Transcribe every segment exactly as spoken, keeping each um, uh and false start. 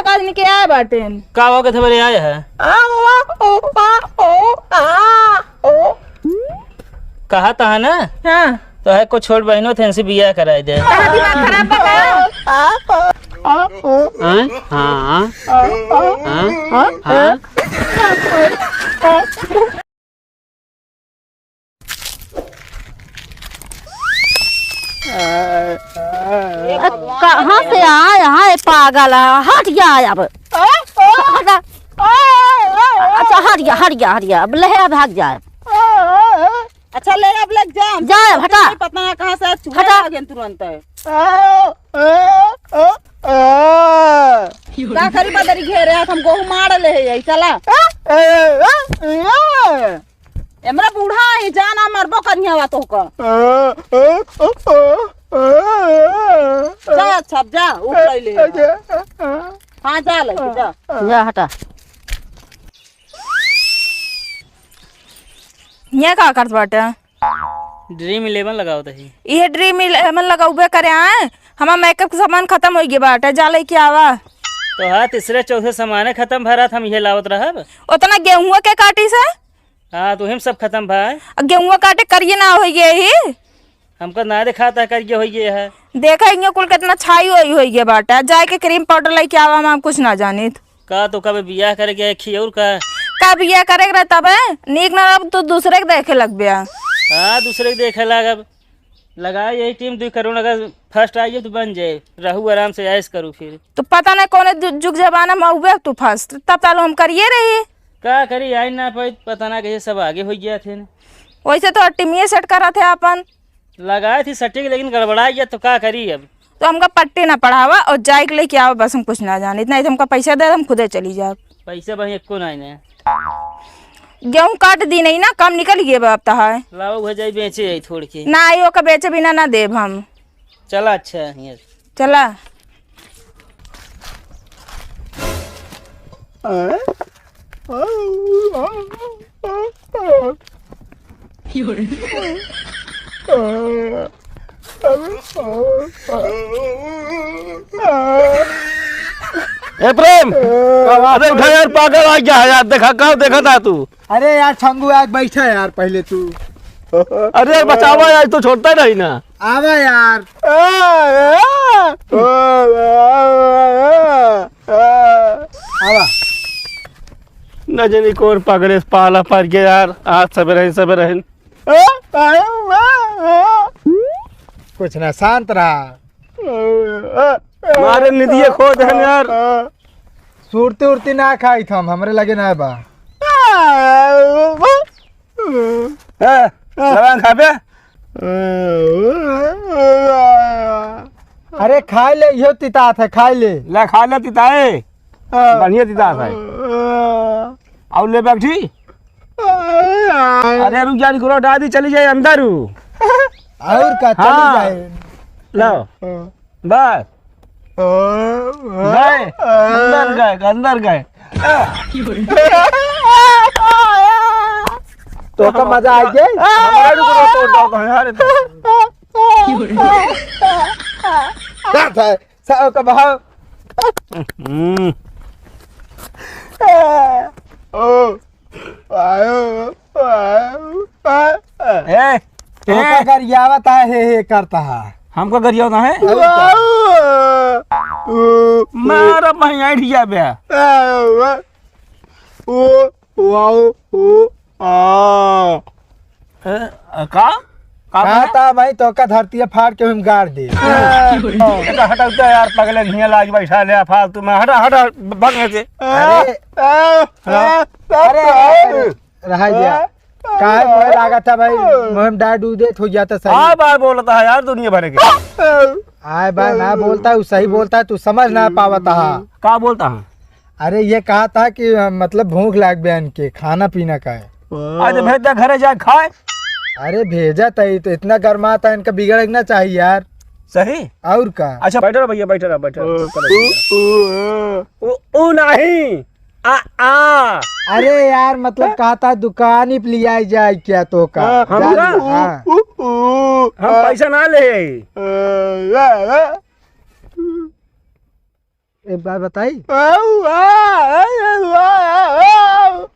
का आदमी के आए बाटेन। का हो के थबरे आए है? आ, ओ, आ, ओ, आ, ओ। कहा था ना? हाँ। तो है कुछ छोट बहनों थे, इनसे बियाह कराए दे। तारा दिमाग खराब बा का? हाँ, हाँ, हाँ, हाँ। कहाँ से आए है पागल? हट जा अब। हट जा। अच्छा, हट जा, हट जा, हट जा। अब ले, अब हट जा। अच्छा, ले, अब लग जा। जा, हटा। पता ना कहाँ से आज चूहा हटा। आ गया तुरंत है। का करी बदरी घेरे हाथ, हम गोहूं मार ले है यही, चला। एमरा बूढ़ा है, जाना मरबो करिया वा तोहका। जा, अच्छा, अब जा, उठ ले ले। हाँ, जा ले, जा। जा, हटा। ये का करत बाटे? Dream Eleven लगावत ही। ये Dream Eleven लगौबे करे आए, हमार makeup के सामान खतम होइ गए बाटे, जा लेके आवा। तो हाँ, तीसरे चौथे सामाने खतम भरत हम ये लावत रहब। उतना गेहूं के काटी से? हाँ, तो हम सब खतम भाई। अब गेहूं काटे करिए ना होइ गए ही। हमका ना देखाता है करिए होइ गए है। देखा इनके कुल कितना छाई होई होई गए बाटे, जाए के cream powder लेके आवा, हम कुछ ना जानित। का तो कबे बियाह करे के खी और का? का बियाह करे के रहे तबे? नीक ना रह तो दूसरे के देखे लगबे। हाँ, दूसरे के देखे लागब। लगा यही team दो करोड़, अगर first आइए तो बन जाए, रहू आराम से ऐश करू फिर। तो पता नहीं कौन दु-, जुग जमाना में हुए तू first, तब तालो हम करिए रही। का करी, आई ना पाई, पता ना कैसे सब आगे हो गया थे। वैसे तो टीमिए set करा थे अपन। लगाए थी setting, लेकिन गड़बड़ा गया, तो का करी अब? तो हमका पट्टी ना पढ़ावा और जाए के लेके आवा, बस हम कुछ ना जाने। इतना ही तो हमका पैसा दे, हम खुदे चली जाब। पैसा भाई एको नहीं ने। गेहूं काट दी नहीं ना, कम निकल गए बाप तहार। लाओ, हो जाई, बेचे आई थोड़ के। ना आई, ओका बेचे बिना ना देब हम। चला, अच्छा, हियाँ। चला। ए प्रेम, अरे उठा यार, पागल आ गया है यार, देखा, का देखा था तू? अरे यार छंगू, आज बैठा यार पहले तू। अरे यार, बचावा यार, तो छोड़ता नहीं ना। आवा यार। आवा। न जानी कौन पकड़े से पाला पड़ गया यार, आज सबेरे ही सबेरे ही। कुछ ना, शांत रहा। मारे निदिये खो दहन यार। सुरती उरती ना खाई थम, हमरे लगे ना बा। ए, लवंग खाबे? अरे खाई ले, इहो तितात है, खाई ले। ले खा ले तिताए। बढ़िया तितात है। और ले बैठी। अरे रुक जा, निकलो, दादी चली जाए अंदर हूँ। और का, चली हाँ। जाए। लो। बस। गए। अंदर गए, अंदर गए। तो का मजा आ गया? हमारा भी कोनो तोड़ डाल दो यार। क्या था? सब का बहाव। हम्म। ओ, आयो, आयो, आयो। ए, तो ए। का गरियावत है, हे, हे करता है। हमको गरियावत है? और क्या? मारा भैया, ऐठ जा बे। ओ, वाओ, ओ, आ। ए, का? का कहा बोला? था भाई, तो का धरती फाड़ के हम गाड़ दे। ए, हटा, हटा, हटा यार, पगले घिया लाग बैठा ले फालतू में। हटा, हटा, भाग यहाँ से। अरे, आ, अरे, अरे, अरे, रहा गया। काहे मोहे लागत है भाई, मोहे में डाय डू देत हो जाता सही। आ बार बोलता है यार दुनिया भर के। आए बा ना बोलता है, उ सही बोलता है, तू समझ ना पावत हा। का बोलता है? अरे ये कहा था कि, अ, मतलब भूख लाग बे इनके, खाना पीना का है। आज भेज दे घरे जाए खाए। अरे भेजा तई तो इतना गरमाता है, इनका बिगड़े के ना चाहिए यार। सही? और का? अच्छा बैठ रहा भैया, बैठ रहा, बैठ रहा। ओ, ओ, ओ, ओ। ओ, ओ नहीं, आ, आ। अरे यार, मतलब कहा था दुकान ही पे लिया जाए क्या तो का? हाँ, हम जान ना? हाँ। उ, उ, हम आ। पैसा ना ले। आ, आ, आ। एक बार बताई। आऊ, आ, आ, आ, आ, आ।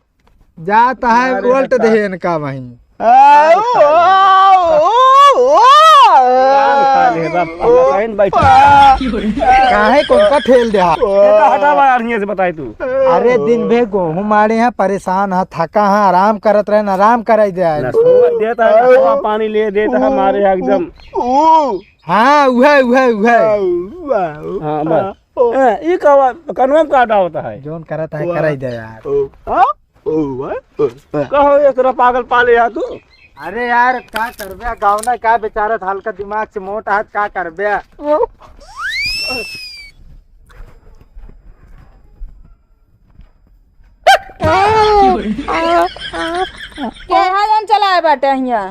जात है, अरे उल्ट हटा। देहे इनका वहीं। आऊ, आऊ, आऊ, आऊ। कान खा ले बा, अपना बहन बैठा। काहे कौन का ठेल दे हा? ये तो हटा बा यार, हियां से बताई तू। अरे दिन भे गोहूं मारे हैं, परेशान है, थका है, आराम करत रहे, आराम कराई दे। ना सोए देता है, ना हवा पानी ले देता है, मारे है एकदम। हाँ, उहे, उहे, उहे। हाँ, बस। ए, ई का बा-, कनवा में का डालता है? जौन करत है, कराई दे यार। कहो, ये तोरा पागल पाले यार तू। अरे यार, का करबे, गाँव ना का बेचारा था, हल्का दिमाग से मोट हाथ, का करबे। केहा जौन चलाए बाटे हियां?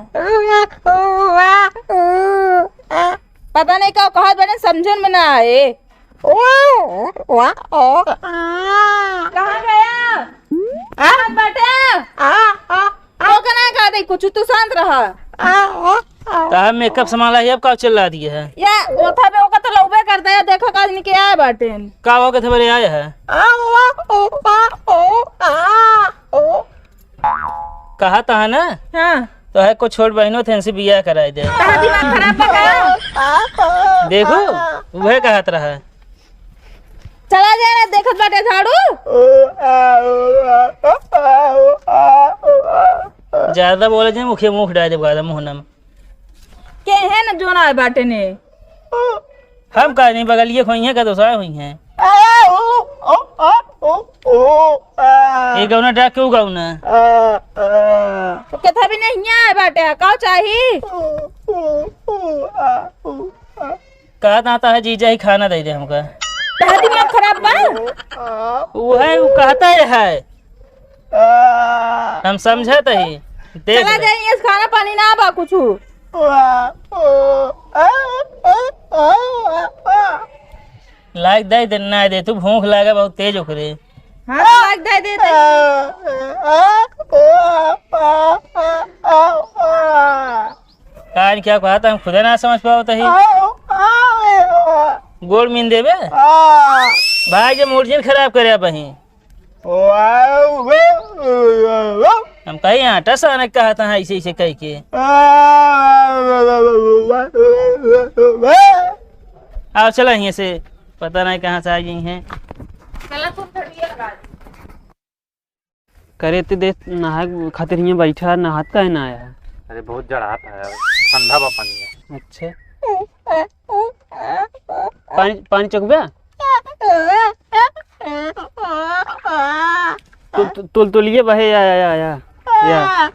पता नहीं का कहत बाटे, समझन में ना आए। कहाँ गया? कहत बाटे? ओके ना कहा दे कुछ, तू शांत रहा। का मेकअप सामान लाई, अब का चिल्ला दिए है? या ओथा पे ओका तो लौबे करता है, देखो का आदमी के आए बाटेन। का हो के थबरे आए है? कहा था ना? हाँ। तो है को छोट बहनों थे, इनसे बियाह कराए दे। तोहार दिमाग खराब बा का? देखो, वह कहत रहा। चला जा रे, देखत बाटे झाड़ू। ज्यादा बोले जे मुखे मुख डाल दे गादा मुहना में। के है न जोन आए बाटे ने? हम का नहीं, बगलिए खोई है का दोसरा हुई है। ये गौना डाक के उ गौना। तो कथा भी नहीं आए बाटे, का चाही? कहत आता है जीजा ही खाना दे दे हमका। तोहार दिमाग खराब बा? वो है, वो कहता है, है। हम समझत ही। देख चला ले। जाइए, खाना पानी ना बा कुछ। लाइक दे दे, ना दे, तू भूख लागे बहुत तेज ओकरे। हाँ, तो लाइक दे दे, दे। कान क्या कहत, हम खुदे ना समझ पावत ही। गोड़ मीन देबे। भाई, जे मूड जिन खराब करे बही। हम कही आटा साने कहत है, ऐसे, ऐसे कह के। आओ, चला हियां से, पता नहीं कहाँ से आ गई हैं। चला, तुम खड़ी है, आ। करे ते दे, नहाए खातिर हियां बैठा, नहात काहे ना आया है? अरे, बहुत जड़ात है यार, ठंडा बा पानी है। अच्छा। पानी, पानी चकबे? तुल, तुल, तुल, तुलिए बहे, या, या, या, या, या।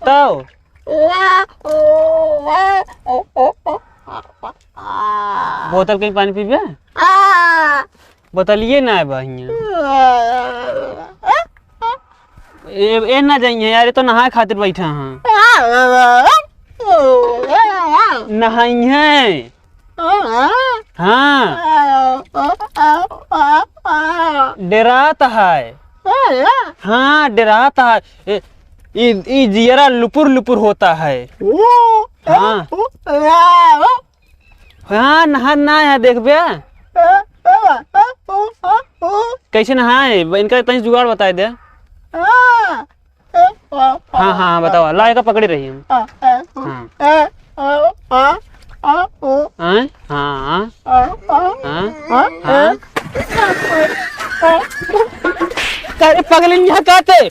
ताओ। बोतल कहीं पानी पीबे? बोतलिए ना बा हियां। ए, ए ना जाइए यार, ये तो नहाए खातिर बैठा हाँ। नहाई है। हाँ। डेरात है। हाँ, डेरात है। ए, ई, ई जियरा लुपुर लुपुर होता है। हाँ। हाँ, नहा ना है, देखबे। कैसे नहाए? इनका तनी जुगाड़ बताए दे। हाँ, हाँ, हाँ, बताओ। ला, एका पकड़े रही हम। हाँ। हाँ, हाँ। हाँ। अरे पगलिन, यहाँ का थे?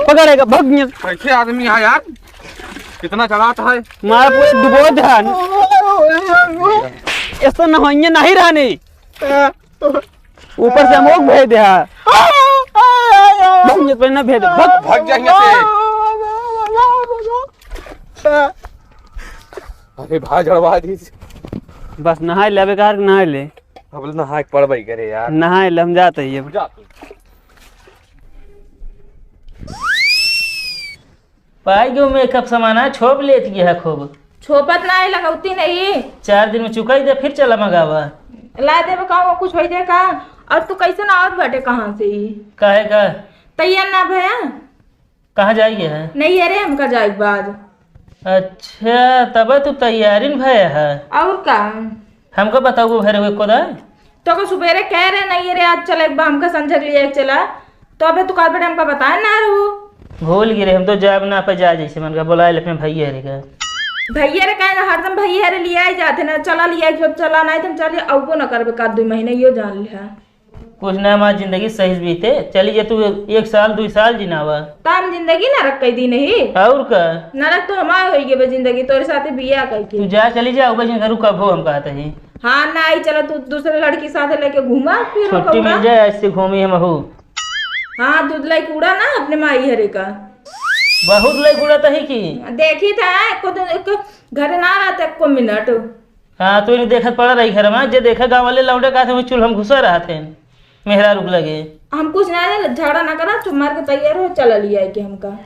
पकड़ेगा, भग गया। कैसे आदमी है यार, कितना चलाता है। मारा पूरे डुबो ध्यान। ऐसा नहाइए नहीं रहने। ऊपर से हम लोग भेज दे, हाँ। भग गया, पहले ना भेज दे, भग। भग जाएंगे से। अरे भाई, झड़वा दी। बस नहाए ले, अबे कहा नहाए ले। अब नहाए के पड़बे करे यार। नहाए ले, हम जाते ही अब। जा तू। पाई गयो मेकअप सामान, छोप लेत गया है खूब। छोपत ना है, लगौती नहीं। चार दिन में चुकाई दे, फिर चला मंगावा। ला देबे का, वो कुछ हो जाए का? और तू कैसे ना आवत बाटे कहाँ से ही? काहे का? तैयार ना भया? कहाँ जाइए है? नहीं, अरे हमका जाए के बाद। अच्छा, तब तू तैयारी में भय है। और का? हमको बताओ, घर में कोदा? तो को सुबेरे कह रहे नहीं रे, आज चले एक बार हमका संझक लिए चला, तो अबे तू काल बेटे हमका बताए ना रहू। भूल गिरे, हम तो जाब ना पे जा, जैसे मन का बोलाए अपने भैया रे का। भैया रे काहे ना हरदम भैया रे लिया ही जाते ना, चला लिया ही, चला नहीं तो हम चल अउबो ना करबे का, दो महीने यो जान लिहा। कुछ ना हमार जिंदगी सही से बीते, चली जे तू एक साल, दो साल जिनावा। त हम जिंदगी नरक कई दी नहीं। और का? नरक तो हमार होई गए बे जिंदगी, तोरे साथे बिया कई के। तू जा, चली जा, उबे जिन करू कब हो हम कहते हैं। हाँ, ना आई, चला तू दूसरे लड़की साथे लेके घूमा, फिर छुट्टी मिल जाए, ऐसे घूमी हम हो। हाँ, दूध लाई कूड़ा ना अपने माई हरे का। बहुत लाई कूड़ा तही की। देखी था, एको दिन, एको घरे ना रहते, एको मिनट। हाँ, तो इन्हें देखत पड़ा रही घर में, जे देखे गाँव वाले लौंडे का थे, वही चूल्हा में घुसा रहा थे, मेहरा रुक लगे। हम कुछ ना जाने, झगड़ा ना करा, चुप मार के तैयार हो, चला लिया है कि हमका।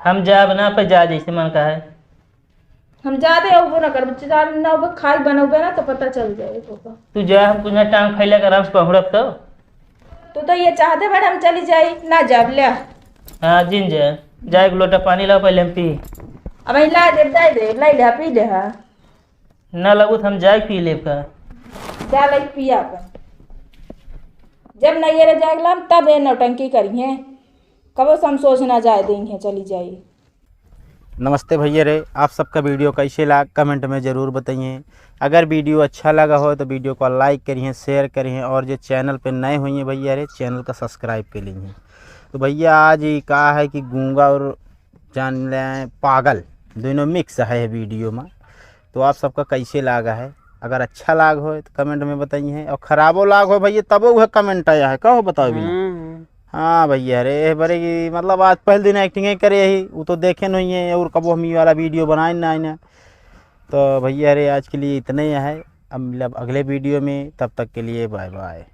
हम जाब ना पे जा, जैसे मन का है। हम जाते हैं, वो ना कर, बच्चे जा ना, वो खाई बनोगे ना, तो पता चल जाए ओका। तू जा, हम कुछ ना टांग फैला के आराम से पहुड़ब तो। तू तो ये चाहते बड़ हम चली जाई, ना जाब ले। हाँ, जिन जा, जा एक लोटा पानी लाओ, पहले हम पी। अब ला दे, दे दे, लाई ले, पी ले हा। ना लगू तो हम जाए पी लेब का? जा लई पिया अपन। जब नैहरे जाए ला, तब ये नौटंकी करिहे। कबो से हम सोच ना जाए देंगे, चली जाई। नमस्ते भैया रे, आप सबका वीडियो कैसे लाग, कमेंट में ज़रूर बताइए। अगर वीडियो अच्छा लगा हो तो वीडियो को लाइक करिए, शेयर करिए, और जो चैनल पे नए हुए हैं भैया रे, चैनल का सब्सक्राइब कर लीजिए। तो भैया, आज ये कहा है कि गूंगा और जान लें पागल, दोनों मिक्स है वीडियो में। तो आप सबका कैसे लागा है? अगर अच्छा लाग हो तो कमेंट में बताइए, और खराबो लाग हो भैया, तबो वह कमेंट आया है, कहो बताओ बिना। हम्म। हाँ भैया रे, बरे की मतलब आज पहले दिन एक्टिंग करे ही, वो तो देखे नहीं है, और कबो हम ये वाला वीडियो बनाए ना, ना। तो भैया रे, आज के लिए इतने ही है, अब मिलब अगले वीडियो में, तब तक के लिए बाय बाय।